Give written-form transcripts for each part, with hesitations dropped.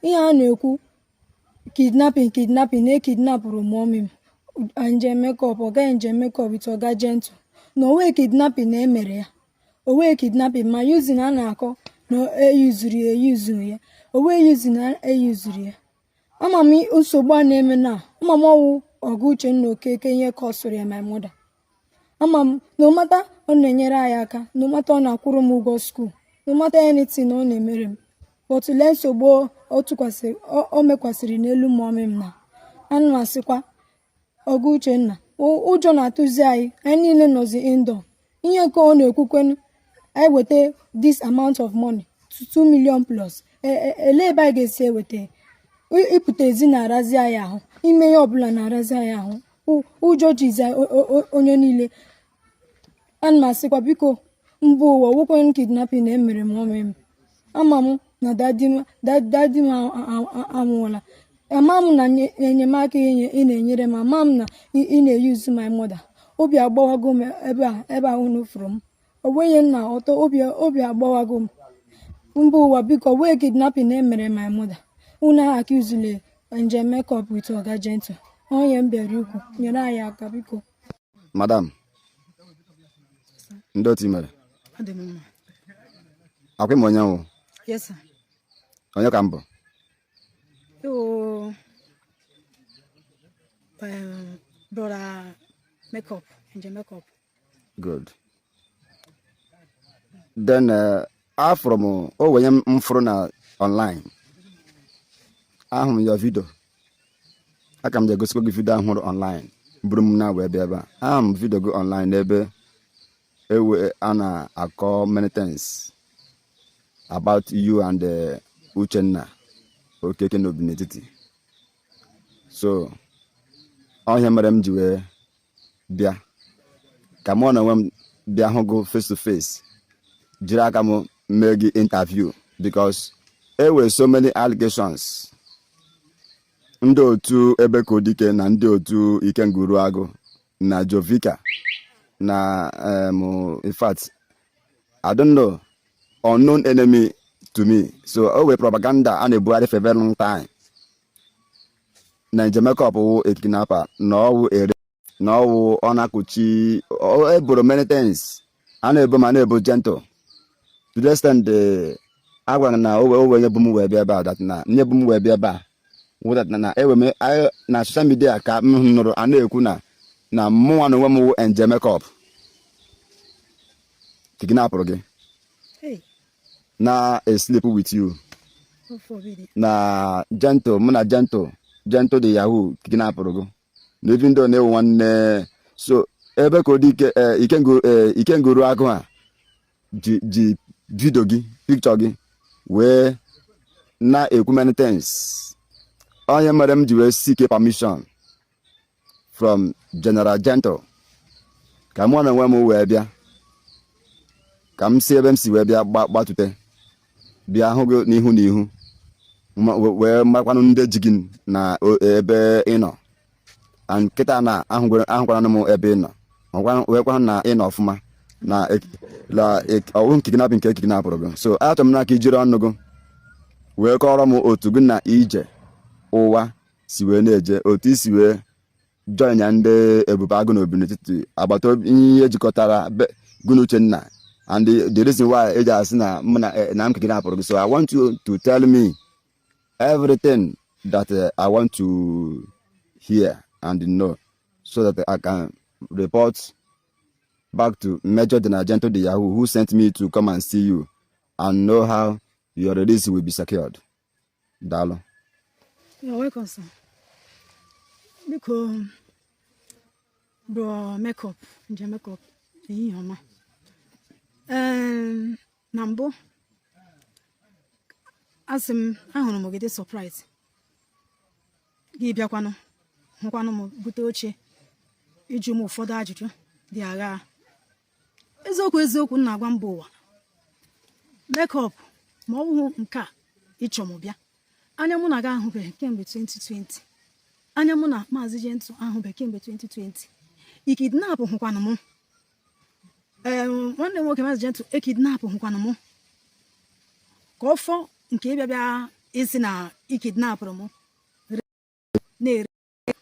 Ihe a na-ekwu, kidnapping, kidnapping, na ekidnapụrụ mummy m, Angel Makeup, Oga Angel Makeup with Oga Gentle, na onwe kidnapping na emere ya, onwe kidnapping. Ma using a na-akọ na eyuzuru ya, eyuzuru ya, onwe using na eyuzuru ya. Ama m nsogbu a na-eme na ama m ọwụ Ọga Uchenna Okeke ihe kọsụrụ ya, my mother. Ama m no matter ọ na-enyere anyị aka, no matter ọ na-akwụrụ m ụgwọ school, no matter anything ọ na-emere m, but lee nsogbu ọ tụkwasịrị, o mekwasịrị n'elu mummy m. Na ana m asịkwa Ọga Uchenna, ụjọ na-atụzi anyị, anyị niile nọzi indoor. Ihe nke ọ na-ekwukwenu, anyị weta this amount of money, 2 million plus, elee ebe anyị ga-esi eweta? Ịpụta ezi na-arazi anyị ahụ, ime ihe ọbụla na-arazi anyị ahụ. Ụjọ jizi onye niile. Ana m asịkwa, biko, mba ụwa, nwekwenụ kidnapping na emere m mummy m. Ama m na daddy m anwụọla. Ama m na enyemaka ị na-enyere m, ama m na ị na-eyuzu my mother. Obi agbawago m ebe a, ebe a unu fụrụ m, o nweghị nna ọtọ. Obi agbawago m. Mba ụwa, biko, wee kidnapping na emere my mother, unu accusele Angel Makeup with Oga Gentle. Onye m bịara ikwu, nyere anyị aka, biko. Madam, ndị otu mere? Ọ dị m mma. Akwa ịma onye nwụ? Yes, sir. Onye ka m bụ? Yo, brother Makeup, Angel Makeup. Good. Then afụrụ m o wenye m fụrụ na online, ahụrụ m ya video. Aka m ji egosikwa gị video ahụ hụrụ online buru m na wee bịa ebe a. Ahụrụ m video gị online n'ebe ewe a na-akọ many things about you and Uchenna Okeke n'obi n'etiti. So ọhịa mere m ji wee bịa ka mụ na onwe m bịa hụ gị face to face, jiri aka m mee gị interview, because e were so many allegations ndị otu Ebekodike na ndị otu Ikenguruagụ na Jovika na in fact, I don't know, unknown enemy to me. So o were propaganda a na-ebugharị for a very long time na Angel Makeup wụ a kidnapper, na ọwụ ere, na ọwụ ọ na-akụchi eboro many things a na-ebo ma na-ebo Gentle to the extent a gwara na o wee nye bụ m wee bịa ebe a, that na nye bụ m wee bịa ebe a wụ that na ewe m na social media ka m nụrụ a na-ekwu na mụnwa na onwe m wụ Angel Makeup kidnapụrụ gị Hey, na a sleep with you. God forbid it. Na Gentle, mụ na Gentle, Gentle the Yahoo kidnapụrụ gị, na even though na-ewu nwanne. So ebe ka odike Ikenguru agụ a ji video gị, picture gị, wee na-ekwu many things. Onye mere m ji wee seek permission from General Gentle ka mụ na onwe m wee bịa, ka m si ebe m si wee bịa gbatute bịa hụ gị n'ihu n'ihu, wee makwanụ ndị ji gị na ebe ị nọ. And kịta na ahụkwara m ebe ị nọ, wee kwa na ị nọ ọfụma na ọwụ kidnapping nke kidnapụrụ gị. So achọrọ m n'aka ijiri ọnụ gị wee kọrọ m otu gị na ije ụwa si wee na-eje, otu isi wee join ya ndị Ebube Agụ na Obi n'etiti agbata obi, ihe jikọtara gị na Uchenna, and the reason why eji asị na m na m kidnapụrụ gị. So I want you to tell me everything that I want to hear and know so that I can report back to Major General Gentle the Yahoo, who sent me to come and see you and know how your release will be secured. Daalụ. You're welcome, sir. Biko, bro Makeup, Angel Makeup, ehihie ọma. Na mbụ, asị m ahụrụ m ogede surprise gị bịakwanụ hụkwanụ m, bute oche ịjụ m ụfọdụ ajụjụ dị agha. Eziokwu, eziokwu, m na-agwa mba ụwa, Makeup, ma ọ bụghị nke a ịchọ m bịa, anya mụ na gị ahụbeghị kemgbe 2020, anya mụ na Maazị Gentle ahụbeghị kemgbe 2020. I kidnap hụkwanụ mụ, ee, nwanne m nwoke Maazị Gentle e kidnap hụkwanụ mụ, ka ọ fọ nke ịbịa bịa Isi na ị kidnapụrụ m na-ere,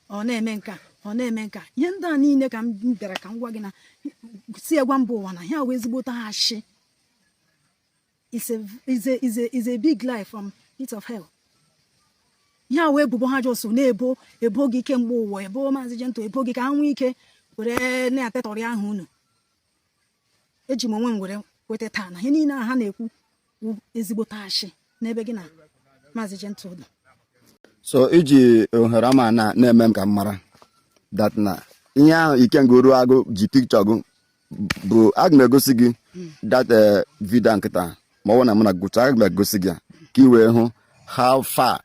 ọ na-eme nka, ọ na-eme nka. Ihe ndị a niile ka m bịara ka m gwa gị na si gwa mba ụwa na ihe a wee ezigbote ashị. Is a big lie from pit of hell. Ihe a wee ebubo ha just na-ebo ebo gị kemgbe ụwa, ebo Maazị Gentle, ebo gị ka ha nwee ike were na-atetọrị ahụ unu. Eji m onwe m were kweta taa na ihe niile a ha na-ekwu wụ ezigbote ashị n'ebe gị na Maazị Gentle nọ. So iji ohere ọma na na-eme m ka m mara that na ihe ahụ Ikenga Uruagụ ji picture gụ bụ, aga m egosi gị that video nkịta ma ọ bụ na mụ na gụcha, aga m egosi gị ya ka ị wee hụ how far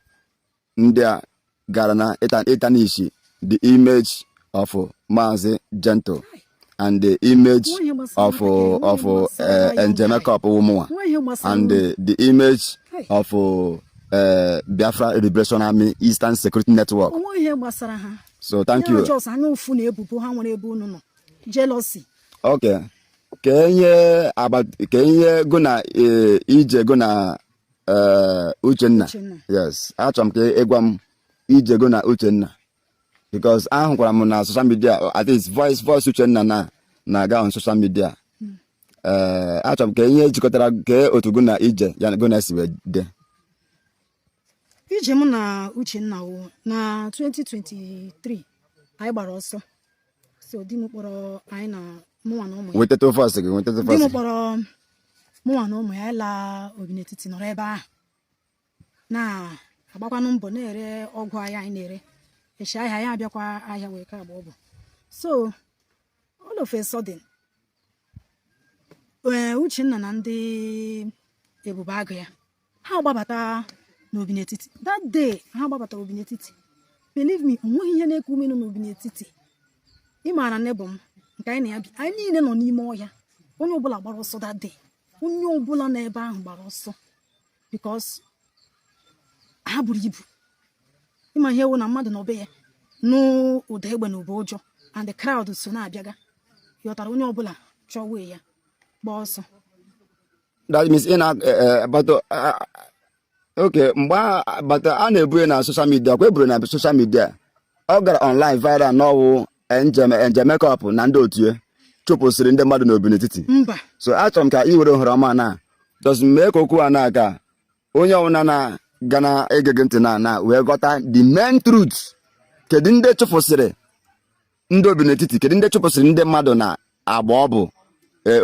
ndị a gara na ịtarnish the image of Maazị Gentle and the image of Angel Makeup wụmụnwa Nwa ihe gbasara and the image of Biafra Liberation Army Eastern Security Network. Onwe ihe gbasara ha. So thank you. Just anya ụfụ na ebubo ha nwere ebe unu nọ, jealousy. Okay. Ka ihe ka ihe go na ije go na Uchenna. Uchenna. Yes, achọrọ m ka ịgwa m ije go na Uchenna because ahụkwara m na social media, at least voice Uchenna na na-aga on social media. Achọrọ m ka ihe jikọtara ka otu go na ije ya go na si wee dị. Ije mụ na Uchenna wụ na 2023 anyị gbara ọsọ. So di m kpọrọ anyị na mụnwa na ụmụ ya. Nwetata voice gị, nwetata Di m voice gị. kpọrọ mụnwa na ụmụ ya laa Obinetiti, nọrọ ebe ahụ na-agbakwanụ mbọ, na-ere ọgwụ ahịa anyị na-ere echi ahịa ya, abịakwa ahịa wee ka agba ọgwụ. So all of a sudden, ee, Uchenna na ndị ebube agụ ya ha gbabata n'Obinetiti. That day ha gbabatara Obinetiti, believe me, onweghị ihe na-eku ume nọ n'Obinetiti. Ị maara neighbour m nke anyị na ya bi, anyị niile nọ n'ime ọhịa. Onye ọbụla gbara ọsọ that day, onye ọbụla nọ ebe ahụ gbara ọsọ because ha buru ibu. Ịma ihe wụ na mmadụ nọ be ya n'ụda egbe na ụba ụjọ and the crowd so na-abịaga, yọtara onye ọbụla chọọ wee ya gbaa ọsọ. That means ị na but okay, mgbe but a na-ebu ya na social media, kwa eburu na social media, ọ gara online viral n'ọwụ Angel Makeup na ndị otu ya chụpụsịrị ndị mmadụ n'obi n'etiti. Mba. So achọrọ m ka ị were ohere ọma na just mee ka okwu a na-aga, onye ọbụla na ga na-ege gị ntị na wee ghọta the main truth. Kedu ndị chụpụsịrị ndị obi n'etiti? Kedu ndị chụpụsịrị ndị mmadụ na agba ọ bụ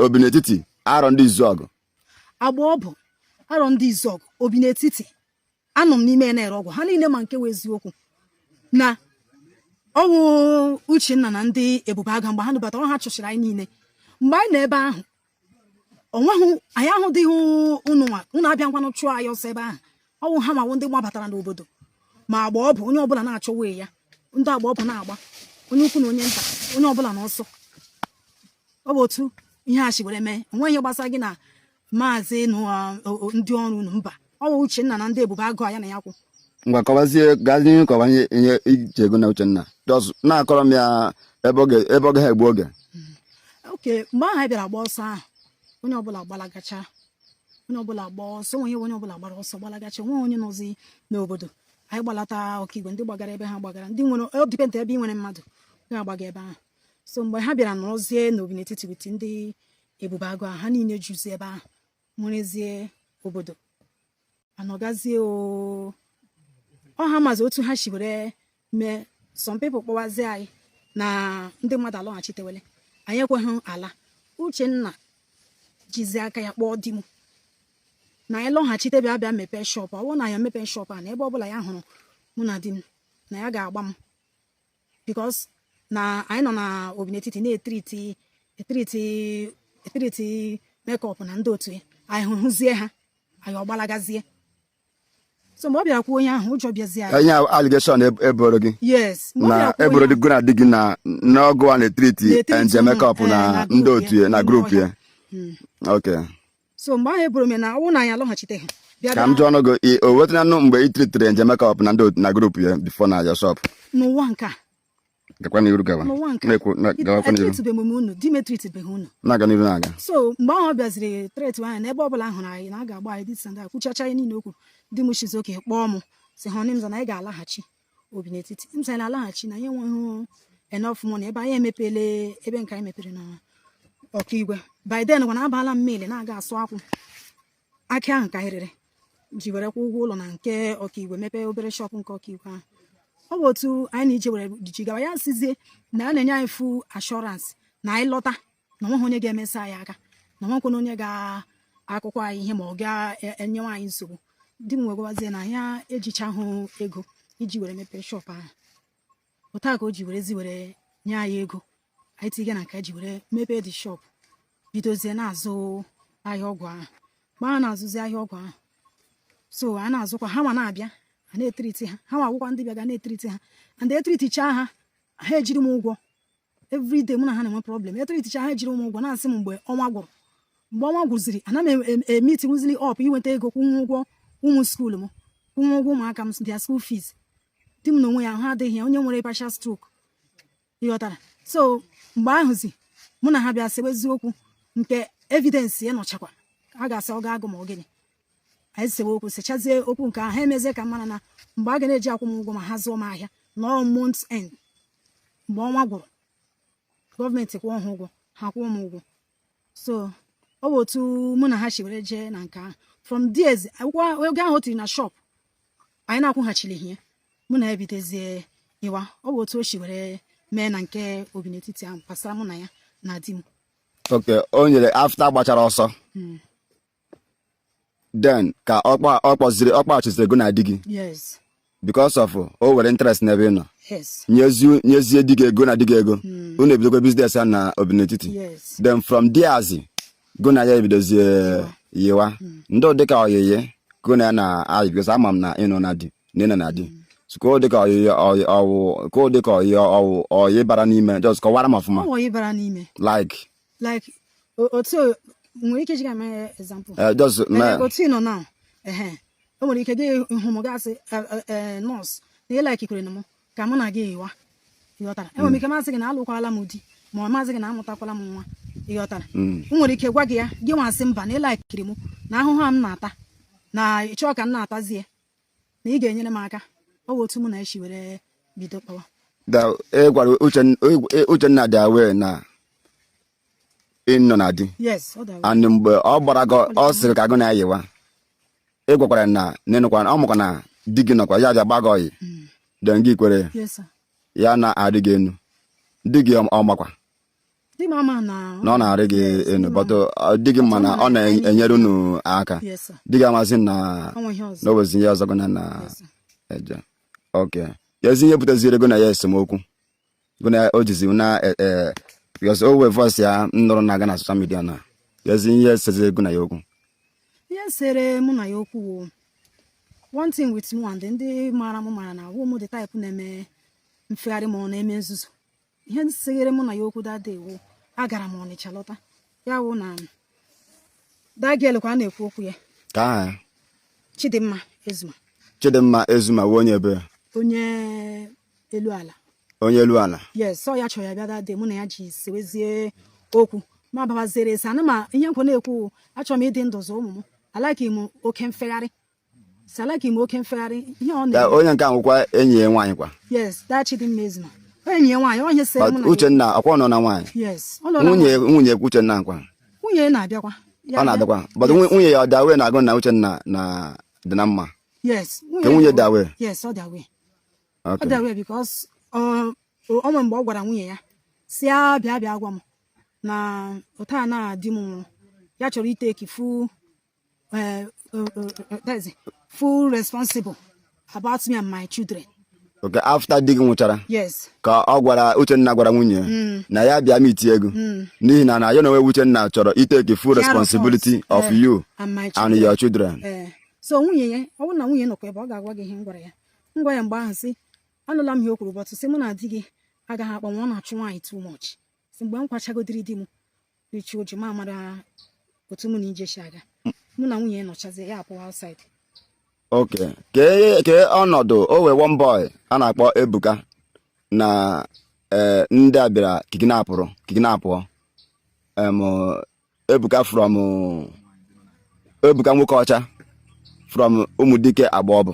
obi n'etiti arọ ndị izu ọgụ? Agba ọ bụ arọ ndị Izuọgụ obi n'etiti, anọ m n'ime ya na-ere ọgwụ. Ha niile ma nke wụ eziokwu na ọwụ Uchenna na ndị ebube agha, mgbe ha nụbatara, ha chụchiri anyị niile. Mgbe anyị nọ ebe ahụ, onweghị anyị ahụdịghị unu nwa unu abịa ngwanụ chụọ anyị ọsọ ebe ahụ. Ọwụ ha mawo ndị gbabatara n'obodo ma agba ọ bụ onye ọbụla na-achọ wee ya, ndị agba ọ bụ na-agba onye ukwu na onye nta, onye ọbụla na ọsọ. Ọ bụ otu ihe a si were mee. Onweghị ihe gbasara gị na maazị na ndị ọrụ unu. Mba, ọ bụ Uchenna na ndị ebube agụ ya na ya kwụ. Ngwa, kọwazie, gaa n'ihu, kọwa ihe iji ego na Uchenna. Just na-akọrọ m ya ebe ọ gaghị egbu oge. Oke mgbe ahụ anyị bịara gba ọsọ ahụ, onye ọbụla gbalagacha, onye ọbụla gba ọsọ, onwe ihe, onye ọbụla gbara ọsọ gbalagacha, onwe onye nọzi n'obodo. Anyị gbalata Ọkigwe, ndị gbagara ebe ha gbagara, ndị nwere o depend ebe ị nwere mmadụ ga-agbaga ebe ahụ. So mgbe ha bịara nọrọzie n'obi n'etiti with ndị ebube agụ ahụ, ha niile juzi ebe ahụ, nwerezie obodo anọgazie. O ọ ha mazi otu ha si were mee. Some people kpọwazie anyị na ndị mmadụ alọghachitewele, anyị ekweghị ala. Uchenna jizi aka ya kpọọ di m na anyị lọghachite, bịa bịa mepee shop. Ọ bụrụ na ya mepee shop a, na ebe ọbụla ya hụrụ mụ na di m, na ya ga-agba m because na anyị nọ na obi n'etiti na-etreati etreati etreati Makeup na ndị otu ya. Anyị hụzie ha, anyị ọgbalagazie. So mgbe ọ bịara kwuo onye ahụ, ụjọ bịazie anyị. Ihe allegation eboro gị? Yes, mgbe ọ Na bịara kwuo eboro onye gị na di gị na n'ọgụ a na-etreati Na-etreati Angel Makeup na na ndị group otu ya ya, na n'ime group ọhịa. ya. Okay. So mgbe ahụ eboro m ya na ọ bụrụ na anyị alọghachiteghị bịa Ka m jụọ ọnụ gị, o wetananụ mgbe ị treatiri Angel Makeup na ndị otu na group ya before na your shop? N'ụwa nke a. Gakwa n'iru, gawa. N'ụwa nke Na-ekwu gawakwa n'iru. Etreatibeghị m unu, di m etreatibeghị unu. Na-aga n'iru, na-aga. So mgbe ahụ ọ bịaziri threat anyị na ebe ọbụla hụrụ anyị na a ga-agba anyị this and that, kwuchacha ihe niile o kwuru, di m shizi oke kpọọ m, si ha m na anyị ga-alaghachi obi n'etiti. M sị anyị na-alaghachi na anyị enweghị enough money ebe anyị emepele ebe nke anyị mepere na Ọkaigwe. By then gwa na abaala m mill na-aga asụ akwụ, akị ahụ ka anyị rere ji were kwụ ụgwọ ụlọ na nke Ọkaigwe, mepee obere shop nke Ọkaigwe ahụ. Ọ bụ otu anyị na ije were ji gawa. Ya sizie na a na-enye anyị full assurance na anyị lọta na onweghị onye ga-emesa anyị aka, na onwekwana onye ga-akụkọ anyị ihe ma ọ ga-enyewe anyị nsogbu. Di m wee gwazie na ya ejichahụ ego iji were mepee shop ahụ. Otu a ka o ji werezi were nye anyị ego anyị tinye na nke ji were mepee the shop, bidozie na-azụ ahịa ọgwụ ahụ. Mgbe a na-azụzi ahịa ọgwụ ahụ, so a na-azụkwa ha, nwa na-abịa a na-etreati ha, ha nwa akwụkwọ ndị bịa ga na-etreati ha, and etreaticha ha, ha ejiri m ụgwọ. Everyday mụ na ha na-enwe problem. Etreaticha ha, ejiri m ụgwọ, na-asị m mgbe ọnwa gwụrụ. Mgbe ọnwa gwụziri, ana m emeetinwuzili up inweta ego kwụnwe ụgwọ ụmụ school m, kwụnwe ụgwọ ụmụaka m, their school fees. Di m na onwe ya ahụ adịghị ya, onye nwere partial stroke, ịghọtara? So mgbe ahụzi mụ na ha bịa sewe eziokwu nke evidence ya nọchakwa, a ga-asị ọ ga-agụ ma ọ gịnị. Anyị sewe okwu, sechazie okwu nke ahụ, ha emezie ka m mara na mgbe a ga na-eji akwụ m ụgwọ ma ha zụọ m ahịa nọọ month end, mgbe ọnwa gwụrụ, gọọmenti kwụọ ha ụgwọ, ha kwụọ m ụgwọ. So ọ bụ otu mụ na ha si were jee na nke ahụ. From there, akwụkwọ ego ahụ o tiri na shop anyị na-akwụghachilighị ya, mụ na ya ebidozie ịwa. Ọ bụ otu o si were mee na nke obi n'etiti ahụ gbasara mụ na ya na di m. Ok, o nyere after gbachara ọsọ, then ka ọ kpọziri, ọ kpaghachiziri ego na di gị? Yes. Because of o were interest n'ebe ị nọ. Yes. Nyezie di gị ego na di gị ego, unu ebidokwa business ya na obi n'etiti. Yes. Then from there go na ya ebidozie yiwa ndị dịka ọyịyị go na ya na ayị, because ama m na ịnọ na di na ịnọ na di, so ka ọ dịka ọyịyị ọwụ, ka ọ dịka ọyịyị ọwụ ọyị bara n'ime, just kọwara m ọfụma. Ọ wụ bara n'ime. Like? Like otu nwere ike iji ga mee example. Just mee. Otu ị nọ now, ehe, o nwere ike gị hụ m, gasị nọọsụ na ị like kwere na m ka mụ na gị yiwa, ịghọtara? Enwere m ike masị gị na alụkwala m di, ma ọ masị gị na amụtakwala m nwa, ịghọtara? M nwere ike gwa gị ya, gị nwasị mba, na ị likeiri m na ahụhụ a m na-ata na ịchọọ ka m na-atazie, na ị ga-enyere m aka. Ọ bụ otu mụ na esi were bido kpawa. Da ị gwara Uchenna dị aware na ị nọ na di? Yes, ọ dara. And mgbe ọ gbara gị, ọ sịrị ka gị na ya yiwa, ị gwakwara na nenụkwa ọ makwa na di gị nọkwa ya bịa gba gị ọyị, then gị kwere? Yes sir. Ya na-arị gị enu, di gị ọ makwa? Di m ama na. Na ọ na-arị gị enu, but di gị ma na ọ na-enyere unu aka? Yes sir. Di gị amasị na Ọ nwe ihe ọzọ. Na o wezi ihe ọzọ gị na Yes sir. eje. Ok, ezi ihe buteziri ego na ya esemokwu gụ na o jizi na because o wee voice ya m nụrụ na-aga na social media, na ezi ihe seziri ego na ya okwu? Ihe sere mụ na ya okwu wụ one thing with me and ndị maara m mara na awụ m the type na-eme mfegharị ma ọ na-eme nzuzu. Ihe seghere mụ na ya okwu that day wụ agara m Ọnịcha lọta, ya wụ na that girl kwa a na-ekwu okwu ya. Ka aha ya? Chidimma Ezuma. Chidimma Ezuma wụ onye ebe? Onye elu ala. Onye elu ala. Yes, ọ ya chọrọ ya bịa that day, mụ na ya ji sewezie okwu ma babaziere ese ana ma ihe nkwa na-ekwu wụ, achọrọ m ịdị ndụ zụ ụmụ m, alike m oke mfegharị si, alike m oke mfegharị ihe ọ ka na-eme. Onye nke ahụ nwụkwa enyi ya nwaanyị kwa? Yes, that Chidimma Ezuma, enyi ya nwaanyị, onye sere mụ na ya. Uchenna ọkwa nọ na nwaanyị? Yes, ọ lụọla. Nwunye, nwunye Uchenna nkwa? Nwunye ya na-abịakwa. Ya Ọ na-abịakwa, but nwunye ya ọ dị aware na agụ na Uchenna na dị na mma? Yes. Ka nwunye dị aware? Yes, ọ dị aware. Ọ dị aware because ọ nwere mgbe ọ gwara nwunye ya si ya bịa bịa gwa m na ụta na di m nwụrụ, ya chọrọ itake full that is, full responsible about me and my children. Okay, after di gị nwụchara? Yes. Ka ọ gwara Uchenna, gwara nwunye ya na ya bịa meet ego, n'ihi na na ya na onwe Uchenna chọrọ itake full Care of responsibility us, of you and my and children. your children. Ee, so nwunye ya, ọ bụrụ na nwunye nọkwa ebe, ọ ga-agwa gị ihe m gwara ya. M gwa ya mgbe ahụ sị anụla m ihe o kwuru, but sị mụ na di gị agaghị akpanwe, ọ na-achụ nwaanyị too much, si mgbe m kwachagodiri di m richi oji ma mara otu mụ na ije si aga, mụ na nwunye ya nọchazie, ya apụwa outside. Okay, kee ọnọdụ o wee one boy a na-akpọ Ebuka na Ee, ndị a bịara kidnapụrụ kidnapụọ Ebuka from Ebuka nwoke ọcha from Ụmụdike Agbaọbụ,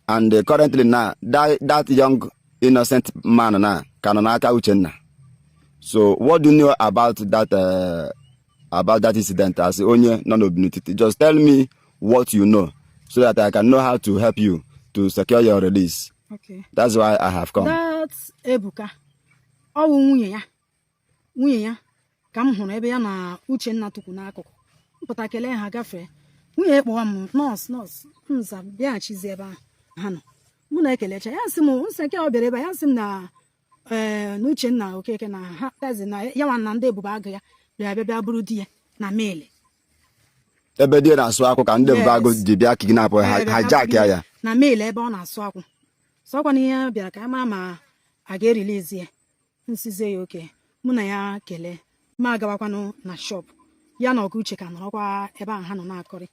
and currently now that young innocent man na ka nọ n'aka Uchenna. So what do you know about that incident as onye nọ n'Obinetiti? Just tell me what you know so that I can know how to help you to secure your release. Okay. That's why I have come. That Ebuka, ọ wụ nwunye ya ka m hụrụ ebe ya na Uchenna tukwu n'akụkụ. Mpụta kelee ha gafee, nwunye ya kpọwa m, "Nọọsụ, nọọsụ." Nza bịaghachizi ebe ahụ ha nọ, mụ na-ekelecha ya, sị m nsị nke ọ bịara ebe a, ya sị m na ee, na Uchenna Okeke na ha tazi na ya nwa na ndị ebube agụ ya bịara bịa bụrụ di ya na mail. Ebe di na-asụ akwụ ka ndị ebube agụ ji bịa kidnap ha, hijack ya. Na mail ebe ọ na-asụ akwụ. Sọkwa na ihe bịara ka a mara ma a ga-erelease ya. Nsizie ya oke, mụ na ya kelee, ma agawakwanụ na shop ya na ọgụ Uche ka nọrọkwa ebe ahụ ha nọ na-akọrị.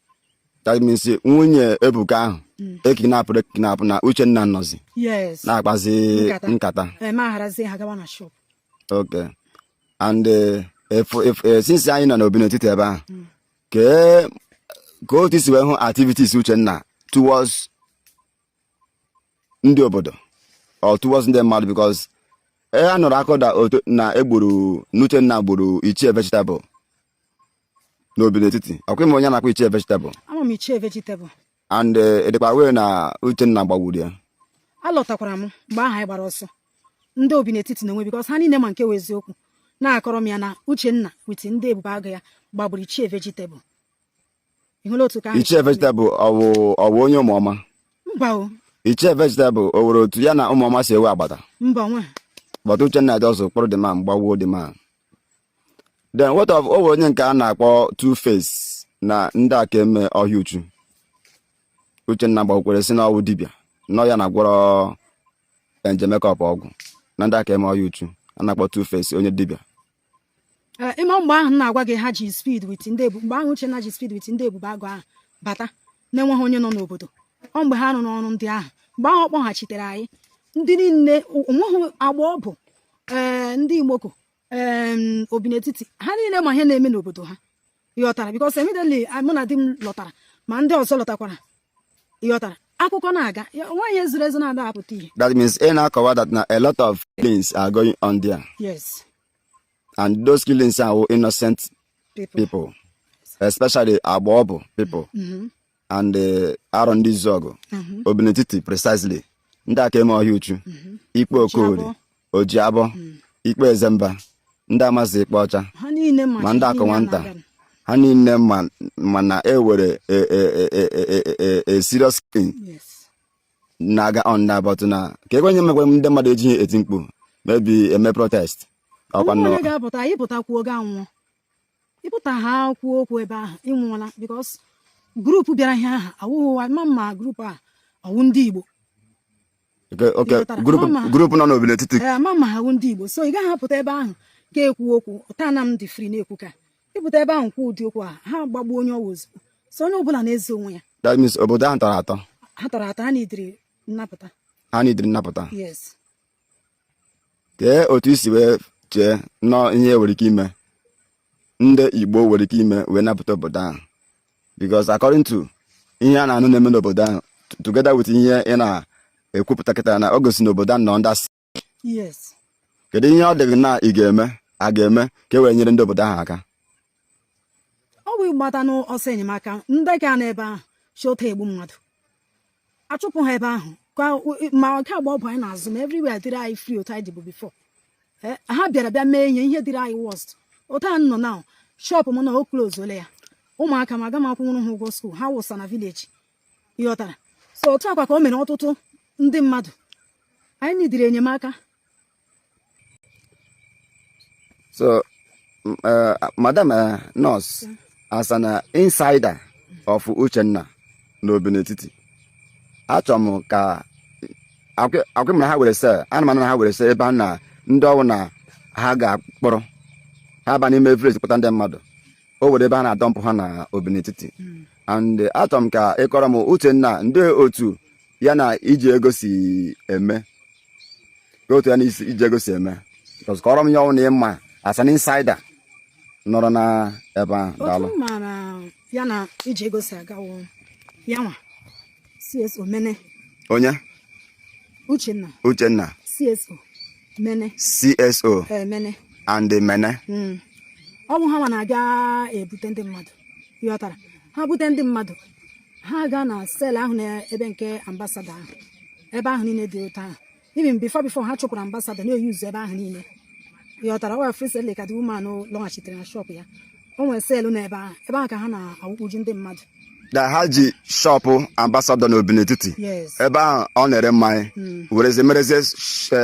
That means nwunye Ebuka ahụ ekidnapụrụ ekidnapụ na Uchenna nọzi Yes. na-akpazi Nkata. nkata. Ee, ma agharazie ha gawa na shop. Okay, and if since anyị nọ n'Obinetiti ebe ahụ, kee ka otu isi wee hụ activities Uchenna towards ndị obodo or towards ndị mmadụ? Because e a nụrụ akụda otu na egburu n'Uchenna gburu Ichie Vegetable n'Obinetiti. Ọkwa ime onye a na-akpọ Ichie Vegetable? Ama m Ichie Vegetable. And edịkwa wee na Uchenna gbagburu ya. Alọtakwara m mgbe ahụ anyị gbara ọsọ, ndị obi n'etiti na onwe, because ha niile ma nke wụ eziokwu, na-akọrọ m ya na Uchenna with ndị ebube agụ ya gbagburu Ichie Vegetable. Ị hụla otu ka ahụ? Ichie Vegetable, ọwụ onye ụmụọma? Mba o. Ichie Vegetable, o nwere otu ya na ụmụọma si ewe agbata? Mba, onwe. But Uchenna just kpọrọ the man, gbagbuo the man. Then what of o nwere onye nke a na-akpọ Two Face na ndị aka eme ọhịa uchu Uchenna gbakwere, si na ọwụ dibịa nọ ya na-agwọrọ Njemekọp ọgwụ na ndị aka eme ọhịa uchu a na-akpọ Two Face, onye dibịa? Ee, ịma mgbe ahụ m na-agwa gị, ha ji speed with ndị ebu mgbe ahụ Uchenna ji speed with ndị ebube agụ ahụ bata na-enweghị onye nọ n'obodo. Ọ mgbe ha rụrụ ọrụ ndị ahụ, mgbe ahụ ọ kpọghachitere anyị ndị niile onweghị agba ọ bụ, ee, ndị Igboko, ee, obi n'etiti, ha niile ma ihe na-eme n'obodo ha, ịghọtara? Because immediately mụ na di m lọtara, ma ndị ọzọ lọtakwara, ịghọtara, akụkọ na-aga nwaanyị ezuru ezu na-ada apụta ihe. That means ị na-akọwa that na a lot of killings are going on there? Yes. And those killings are innocent people. People, especially Agbaọbụ people and Arọ ndị Izuọgụ, Obinetiti precisely, ndị aka eme ọhịa uchu, Ikpe Okorie, Ojiabọ, Ikpe Ezemba, ndị Amasị Ikpe Ọcha. Ha niile ma. Ma ndị ihe akụ niile a nwata na-aga. Ha niile ma mana e were a serious killing na-aga on na, but na ka ekwenye mekwe ndị mmadụ ejighị eti mkpu, maybe eme protest ọkwa. Onwe Nnọọ. Onye ga-apụta, anyị pụta kwuo ga nwụọ. Ịpụta ha kwuo okwu ebe ahụ, ịnwụọla, because group bịara ihe ahụ awụghị ma mma group a ọwụ ndị Igbo. Okay. Ịghọtara? Group Mama. Group nọ n'Obinetiti. Ee, ama ma ha wụ ndị Igbo, so ị gaghị apụta ebe ahụ ga-ekwu okwu taa na m dị free na-ekwu ka ịpụta ebe ahụ kwuo ụdị okwu a, ha gbagbuo onye ọwa ozugbo. So onye ọbụla na-eze onwe ya. That means obodo ahụ tọrọ atọ. Ha tọrọ atọ, ha nidiri nnapụta. Ha nidiri nnapụta. Yes. Kee otu isi wee chee nọọ ihe nwere ike ime, ndị Igbo nwere ike ime wee napụta obodo ahụ? Because according to ihe a na-anụ na-eme n'obodo ahụ, together with ihe ị na-ekwupụta kịta, na o gosi na obodo ahụ nọ under siege. Yes. Kedu ihe ọ dị gị na ị ga-eme, a ga-eme ka e wee nyere ndị obodo ahụ aka? Ọ bụ ịgbata n'ọsọ enyemaka ndị ka n'ebe ahụ si ụta egbu mmadụ, achụpụ ha ebe ahụ, ka ma nke agba ọbụ anyị na-azụ ma everywhere dịrị anyị free otu anyị dịbụ before. Ha bịara bịa mee ihe dịrị anyị worst. Otu a nọ now, shop m na o close ole ya, ụmụaka m aga m akwụnwụrụ ha ụgwọ school, ha wụsa na village, ịghọtara? So otu akwa ka o mere ọtụtụ ndị mmadụ, anyị nidiri enyemaka. So madam nurse, as an insider of Uchenna n'Obinetiti, achọrọ m ka akwị m na ha were sel ana m anụ na ha were sel ebe a na ndị ọwụ na ha ga-akpọrọ ha ba n'ime village kpụta ndị mmadụ, o were ebe a na-adọmpụ ha na Obinetiti. And achọrọ m ka ị kọrọ m Uchenna, ndị otu ya na iji ego si eme. Ka otu ya na isi ije ego si eme, because kọrọ m ya ọnwụ na ịma as an insider nọrọ na ebe ahụ. Daalụ. Otu m maara ya na ije ego si agawo ya nwa CSO Mene. Onye? Uchenna. Uchenna. CSO Mene. CSO. Ee, Mene. And Mene. Ọ bụ ha nwa na-abịa ebute ndị mmadụ, ịghọtara? Ha bute ndị mmadụ, ha gaa na cell ahụ na ebe nke ambassador ahụ, ebe ahụ niile dị otu ahụ. Even before ha chụpụrụ ambassador, na-eyuzu ebe ahụ niile, ịghọtara? O recently ka the woman lọghachitere na shop ya. O nwere cell n'ebe ahụ, ebe ahụ ka ha na-awụkpuju ndị mmadụ. Da ha ji shop ambassador n'obi n'etiti. Yes. Ebe ahụ ọ na-ere mmanya, werezie merezie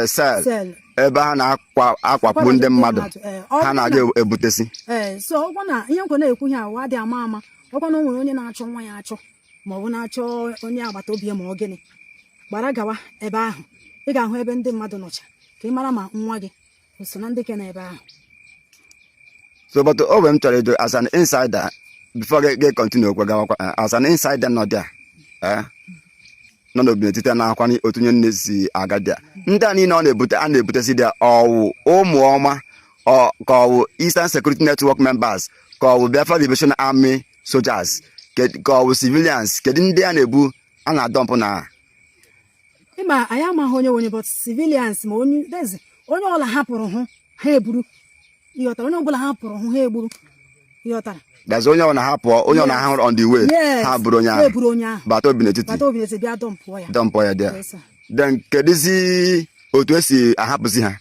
cell. Cell. Ebe ha na-akwa akwakpu ndị mmadụ. Ọ ha bụrụ na-aga ebutesi. Ee, so ọkwa na ihe nkwe na-ekwu ihe awụ adịghị ama ama, ọkwa na o nwere onye na-achọ nwa ya achọ, ma ọ bụ na-achọ onye agbata obi ya, ma ọ gịnị, gbara gawa ebe ahụ, ị ga-ahụ ebe ndị mmadụ nọcha, ka ị mara ma nwa gị o so na ndị ke nọ ebe ahụ. So, but o nwere m chọrọ ịjụ as an insider before gị continue okwe gawakwa. As an insider nọ there, nọ n'obi n'etiti na-akwa otu onye nne si aga there, ndị a niile ọ na-ebute, a na-ebutesi there, ọwụ ụmụ ọma ọ ka ọwụ Eastern Security Network members, ka ọwụ Biafra Liberation Army soldiers, ka ọwụ civilians? Kedu ndị a na-ebu, a na-adọmpụ na? Ịma anyị amaghị onye onye, but civilians ma onye dezi, onye ọbụla hapụrụ hụ ha eburu, ịghọtara? Onye ọbụla hapụrụ hụ ha egburu, ịghọtara? Gazi onye ọbụla ha pụọ, onye ọbụla ha hụrụ on the way, Yes. ha buru onye Ha ahụ eburu onye ahụ bata obi n'etiti. Bata obi n'etiti, bịa dọmpụọ ya. Dọmpụ ya there. Yes, sir. Then kedụzi otu esi ahapụzi ha?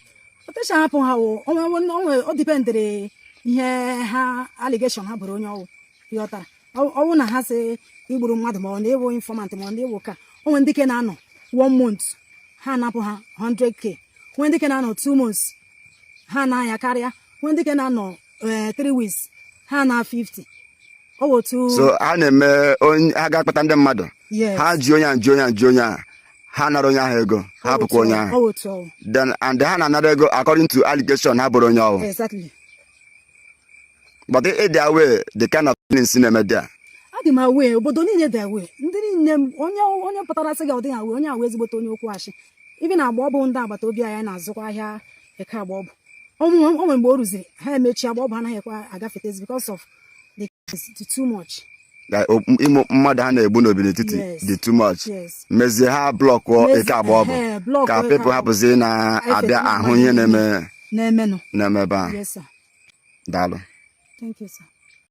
Otecha hapụ ha wụ onwe onwe, o dependịrị ihe ha allegation ha bụrụ onye ọwụ, ịghọtara? Ọwụ na ha sị igburu mmadụ, ma ọ na-ewu informant, ma ọ na-ewu ka onwe ndị ke na-anọ one month, ha anapụ ha 100K. Nwee ndị ke na-anọ 2 months, ha na-aya karịa. Nwee ndị ke na-anọ 3 weeks, ha na 50. Ọ wụ otu. So ha na-eme onye ha ga-akpata ndị mmadụ, Yes. ha ji onye a, ji onye a, ji onye a, ha nara onye ahụ ego, ha hapụkwa onye Ọ ahụ. wụ otu ọwụ. Then and ha na-anara ego according to allegation ha bụrụ onye ọwụ. Exactly. But ịdị aware the kind of things na-eme there? Adị m aware, obodo niile dị aware, ndị niile. Onye onye pụtara sị gị ọ dịghị aware, onye awụ ezigbote onye okwu ashị. Ibi na agba ọ bụ ndị agbata obi anyị na-azụkwa ahịa eke agba ọ bụ o nwere mgbe o ruziri ha emechi agba ọ bụ anaghị ekwe agafetezi because of the the too much. Like, ịmụ mmadụ ha na-egbu n'obi n'etiti Yes. dị too much. Yes. Mezie ha blockụọ eke agba ọ bụ block ka eke people agba. hapụzi na-abịa ahụ ihe na-eme na-emenụ. na-eme ebe ahụ. Yes, sir. Daalụ. Thank you, sir.